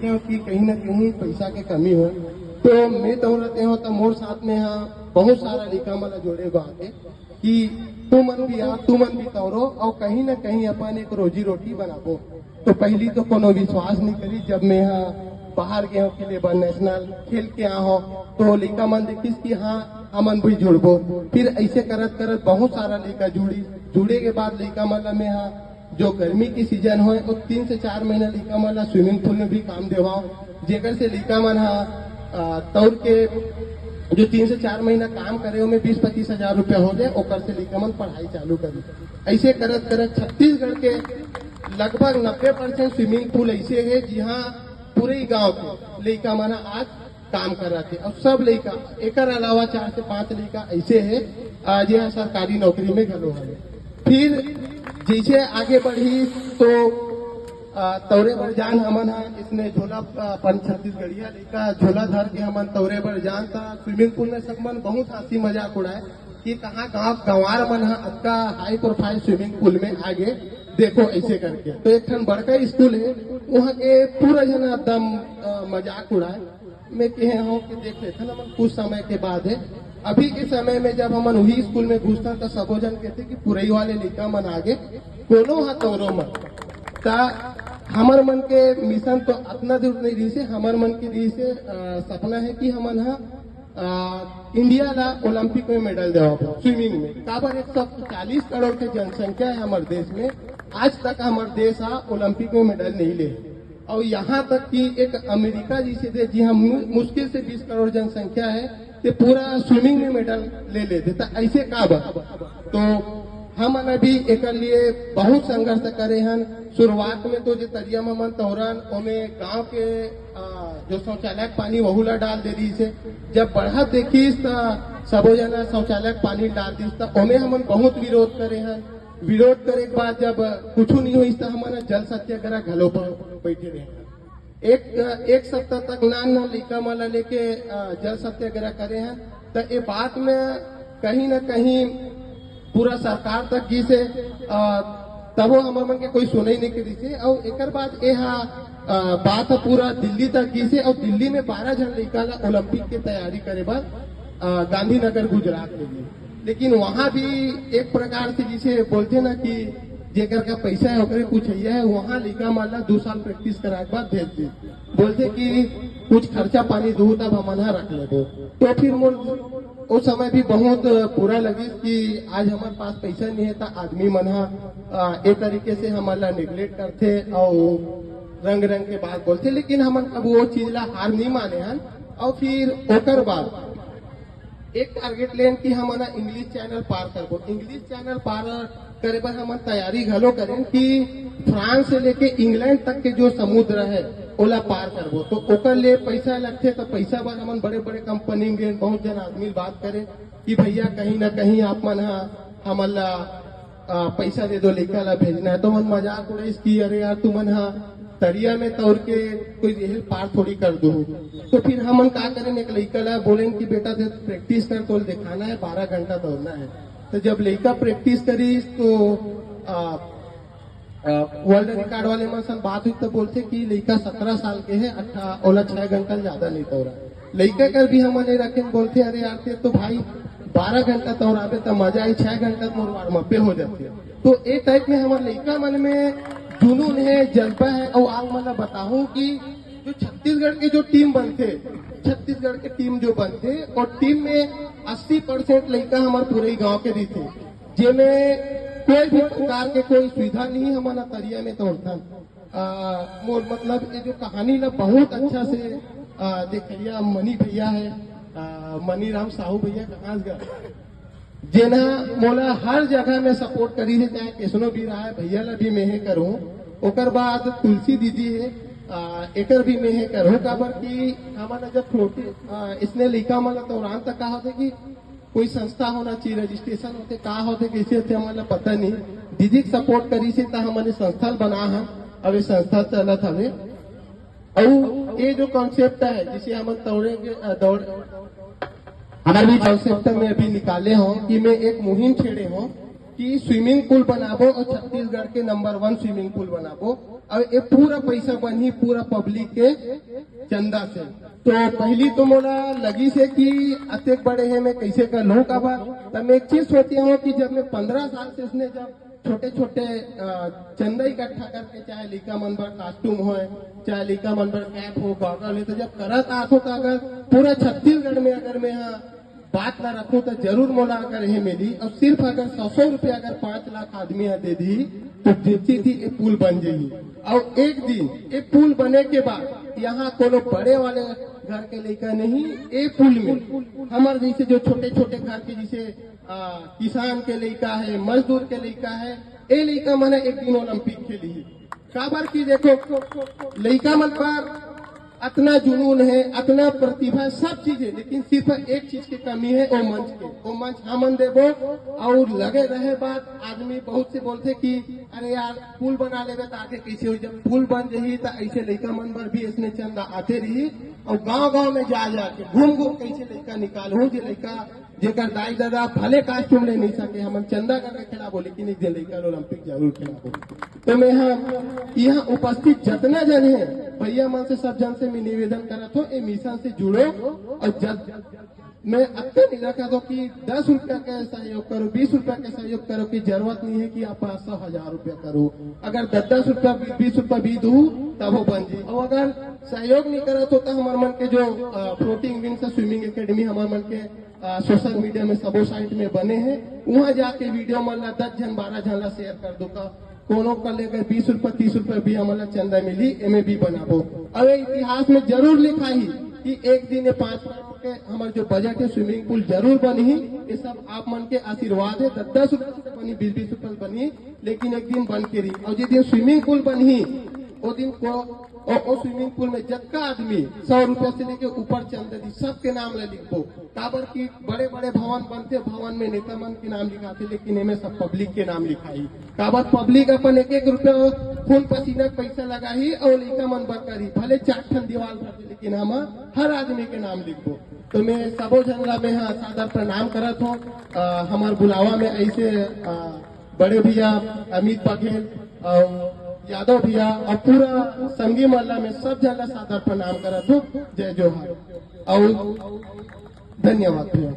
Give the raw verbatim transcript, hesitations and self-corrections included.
क्योंकि कहीं ना कहीं पैसा के कमी हो, तो मैं तौरते हो तो मोर साथ में यहाँ बहुत सारा लइका मन ला जोड़े बा के कि तुमन भी आ, तुमन भी तौरो और कहीं ना कहीं अपन एक रोजी रोटी बनाबो। तो पहली तो कोनो विश्वास नहीं करी, जब मैं यहाँ बाहर गए हूँ खेले बर, नेशनल खेल के आ हूँ, तो लइका मन देखिस कि हाँ, हमन भी जुड़बो। फिर ऐसे करत करत बहुत सारा लइका जुड़ी, जुड़े के बाद लइका मन ला मैं यहाँ जो गर्मी की सीजन होए, वो तीन से चार महीना लइका मन ला स्विमिंग पूल में भी काम देवाओ, जेकर से लइका मन हा, अ, तौर के जो तीन से चार महीना काम करे, ओमे बीस पच्चीस हजार रुपया हो जाए, ओकर से लइका मन पढ़ाई चालू करी। ऐसे करत करत छत्तीसगढ़ के लगभग नब्बे परसेंट स्विमिंग पूल ऐसे है, जिहाँ पूरे ही गांव के लइका मन आज काम करत हे। और सब लइका, एकर अलावा चार से पांच लइका ऐसे है, अ, जे ह सरकारी नौकरी में घलो है। फिर जैसे आगे बढ़ी तो, अ, तौरे बर जान हमन ह इसने झोला, अ, अपन छत्तीसगढ़िया लइका झोला धर के हमन तौरे बर जान, त स्विमिंग पूल में सब मन बहुत हंसी मजाक उड़ाए कि कहाँ गांव गंवार मन ह अतका हाई प्रोफाइल स्विमिंग पूल में आगे, देखो ऐसे करके। तो एक ठन बड़का स्कूल है, वहाँ के पूरा जना एकदम, अ, मजाक उड़ाए। मैं कहे हूँ कि देख लेथन हमन कुछ समय के बाद है। अभी के समय में जब हमन वही स्कूल में घुसथन त सबो जन कहते कि पुरई वाले लइका मन आगे, कोनो ह तौरो मन। त हमर मन के मिशन तो अतना दूर नहीं रही से, हमर मन के रही से, अ, सपना है कि हमन ह, अ, इंडिया ला ओलंपिक में मेडल देवाबो स्विमिंग में। काबर एक सौ चालीस करोड़ के जनसंख्या है हमर देश में, आज तक हमर देश हा ओलंपिक में मेडल नहीं ले। और यहाँ तक कि एक अमेरिका जैसे देश, जी हम मु-, मुश्किल से बीस करोड़ जनसंख्या है, ते पूरा स्विमिंग में मेडल ले लेते, त ऐसे का बा? तो हमन अभी एकर लिए बहुत संघर्ष करे हन। शुरुआत में तो जे तरिया में हमन तौरन, ओमे गांव के, आ, जो शौचालय के पानी वहू ला डाल दे रही से, जब बढ़त देखिस त सबो जना शौचालय के पानी डाल दिस, त ओमे हमन बहुत विरोध करे हन। विरोध करे के बाद जब कुछ नहीं होइस त हमन जल सत्याग्रह घलो पर बैठे रहे। एक, एक सप्ताह तक नान नान लइका मन ला लेके, अ, जल सत्याग्रह करे हैं। त ए बात में कहीं ना कहीं पूरा सरकार तक गिस हे, अ, तबो हमर मन के कोई सुनई नहीं करिस हे। और एकर बाद ए हा, अ, बात ह पूरा दिल्ली तक गिस हे और दिल्ली में बारह झन लइका ला ओलंपिक के तैयारी करे बर, अ, गांधीनगर गुजरात में गिस। लेकिन वहां भी एक प्रकार से जिसे बोलते ना कि जेकर का पैसा है ओकरे कुछ है, वहां लइका मन ला दो साल प्रैक्टिस कराए के बाद भेज दे। बोलते कि कुछ खर्चा पानी दो तब हमन ह रख लेबो। तो फिर मोर उस समय भी बहुत बुरा लगिस कि आज हमारे पास पैसा नहीं है, त आदमी मन ह, अ, ए तरीके से हमन ला नेग्लेक्ट करथे और रंग रंग के बात बोलथे। लेकिन हमन अब वो चीज ला हार नहीं माने हन। और फिर ओकर बाद एक टारगेट लेन कि हमन ह इंग्लिश चैनल पार करबो। इंग्लिश चैनल पार करे बर हमन तैयारी घलो करेन कि फ्रांस से लेके इंग्लैंड तक के जो समुद्र है, ओला पार करबो। तो ओकर ले पैसा लगथे, तो पैसा बर हमन बड़े-बड़े कंपनी में गेन, बहुत जन आदमी बात करे कि भैया, कहीं ना कहीं आप मन ह हमन ला, अ, पैसा दे दो, लइका ला भेजना है। तो मन मजाक उड़ाइस कि अरे यार, तुमन ह तरिया में तौर के कोई रेल पार थोड़ी कर दो। तो फिर हमन का करेन, एक लइका ला बोलेन कि बेटा, दे प्रैक्टिस कर, तो दिखाना है, बारह घंटा दौड़ना है। तो जब लइका प्रैक्टिस करिस तो, आ, आ, वर्ल्ड रिकॉर्ड वाले मन सन बात हुई तो बोलथे कि लइका सत्रह साल के है, अट्ठा-, ओला छह घंटा ज्यादा नहीं दौड़ा। लइका कर भी हमन ए रखेन, बोलथे, "अरे यार, ते तो भाई बारह घंटा दौड़ाबे त मजा आई, छह घंटा मोर वार्म अपे हो जाथे।" तो ए टाइप में हमर लइका मन में जुनून है, जज्बा है। और आप मन ला बताहूं कि जो छत्तीसगढ़ के जो टीम बनथे, छत्तीसगढ़ के टीम जो बनथे, और टीम में अस्सी परसेंट लइका हमर पूरे गांव के रहिथे, जेमे कोई भी प्रकार के कोई सुविधा नहीं हमन ह तरिया में तोड़थन। आ, मोर मतलब ये जो कहानी ला बहुत अच्छा से, आ, देखइया मनी भैया है, आ, मनी राम साहू भैया कहाँ गा, जेना मोला हर जगह में सपोर्ट करी है, चाहे कैसनो भी रहा है, भैया ला भी मैं ही करूँ। ओकर बाद तुलसी दीदी है, आ, एकर भी मैं ही करूँ, काबर कि हमन जब छोटे, आ, इसने लइका मन ला दौरान तक कहा था कि कोई संस्था होना चाहिए, रजिस्ट्रेशन होथे, का होथे, कैसे होथे, हमन ला पता नहीं। दीदी के सपोर्ट करी से त हमन ए संस्था ल बना हन, अब ये संस्था चलत हवे। अउ ये जो कॉन्सेप्ट है, जिसे हमन दौड़ेंगे, अ, दौड़, हमारे भी कॉन्सेप्ट में अभी निकाले हो कि मैं एक मुहिम छेड़े हो कि स्विमिंग पूल बनाबो और छत्तीसगढ़ के नंबर वन स्विमिंग पूल बनाबो। अउ ये पूरा पैसा बनही पूरा पब्लिक के चंदा से। तो पहली तो मोला लगिस हे कि अतेक बड़े हे, मैं कैसे कर लूँ काबर। तब मैं एक चीज सोचे हूँ कि जब मैं पंद्रह साल से इसने जब छोटे छोटे चंदा इकट्ठा करके, चाहे लइका मन बर कॉस्ट्यूम होय, चाहे लइका मन बर कैप हो, गॉगल हो, तो जब करत आत हो तो अगर पूरा छत्तीसगढ़ में अगर मैं यहाँ बात ला रखूं तो जरूर मोला अगर ये मिली। और सिर्फ अगर सौ सौ रुपया अगर पांच लाख आदमी ह दे दी तो निश्चित ही ये पुल बन जाही। और एक दिन ये पुल बने के बाद यहाँ कोनो बड़े वाले घर के लइका नहीं, ये पुल में हमर जैसे जो छोटे छोटे घर के जैसे आ, किसान के लइका है, मजदूर के लइका है, ये लइका मन एक दिन ओलंपिक खेली। काबर की देखो लइका मन पर अतना जुनून है, अतना प्रतिभा है, सब चीज है, लेकिन सिर्फ एक चीज की कमी है, वो मंच के। वो मंच हमन देबो। और लगे रहे बात, आदमी बहुत से बोलते कि अरे यार पुल बना लेबे तो आगे कैसे हो, जब पुल बन जाही तो ऐसे लइका मन बर भी इसने चंदा आते रही। और गांव गांव में जा जाके घूम घूम कैसे लइका निकालहूं, जे लइका जेकर दाई ददा भले कॉस्ट्यूम ले नहीं सके, हमन चंदा करके खिलाबो, लेकिन एक दिन लइका ओलंपिक जरूर खिलाबो। तो मैं हम यहाँ उपस्थित जितना जन है भैया मन से, सब जन से मैं निवेदन करत हूँ, ये मिशन से जुड़ो। और जब मैं अत्ते नहीं रखा दो कि दस रुपया का सहयोग करो, बीस रुपया का सहयोग करो, की जरूरत नहीं है कि आप पाँच सौ हजार रुपया करो। अगर दस दस रुपया, बीस बीस रुपया भी दू, तब वो बन जाए। और अगर सहयोग नहीं करा तो, तो हमारे मन के जो फ्लोटिंग विंग्स स्विमिंग एकेडमी हमारे मन के सोशल मीडिया में सबो साइट में बने हैं, वहां जाके वीडियो मन ला दस जन बारह जन ला शेयर कर दो का। कोनो कर ले अगर बीस रुपया तीस रुपया भी हमन ला चंदा मिली, एमे भी बनाबो। अब ये इतिहास में जरूर लिखाही कि एक दिन ये पाँच करोड़ के हमारे जो बजट है स्विमिंग पूल जरूर बनही। ये सब आप मन के आशीर्वाद है। दस दस रुपया से बनी, बीस बीस रुपया से बनी, लेकिन एक दिन बन के रही। और जिस दिन स्विमिंग पूल बनही, वो दिन को और वो स्विमिंग पूल में जतका आदमी सौ रुपया से लेके ऊपर चंदा दी, सबके नाम ला लिखबो। काबर कि बड़े बड़े भवन बनते, भवन में नेता मन के नाम लिखाते, लेकिन एमे सब पब्लिक के नाम लिखाही। काबर पब्लिक अपन एक एक रुपया खून पसीना के पैसा लगाही और लइका मन बर करही, भले चार ठन दीवाल भर दे, लेकिन हम हर आदमी के नाम लिखबो। तो मैं सबो झन ला मैं हा सादर प्रणाम करत हूँ। अ, हमार बुलावा में ऐसे अ, बड़े भैया अमित बघेल और यादव भैया और पूरा संगी मन ला मैं सब झन ला सादर प्रणाम करत हूँ। जय जोहार और धन्यवाद भैया।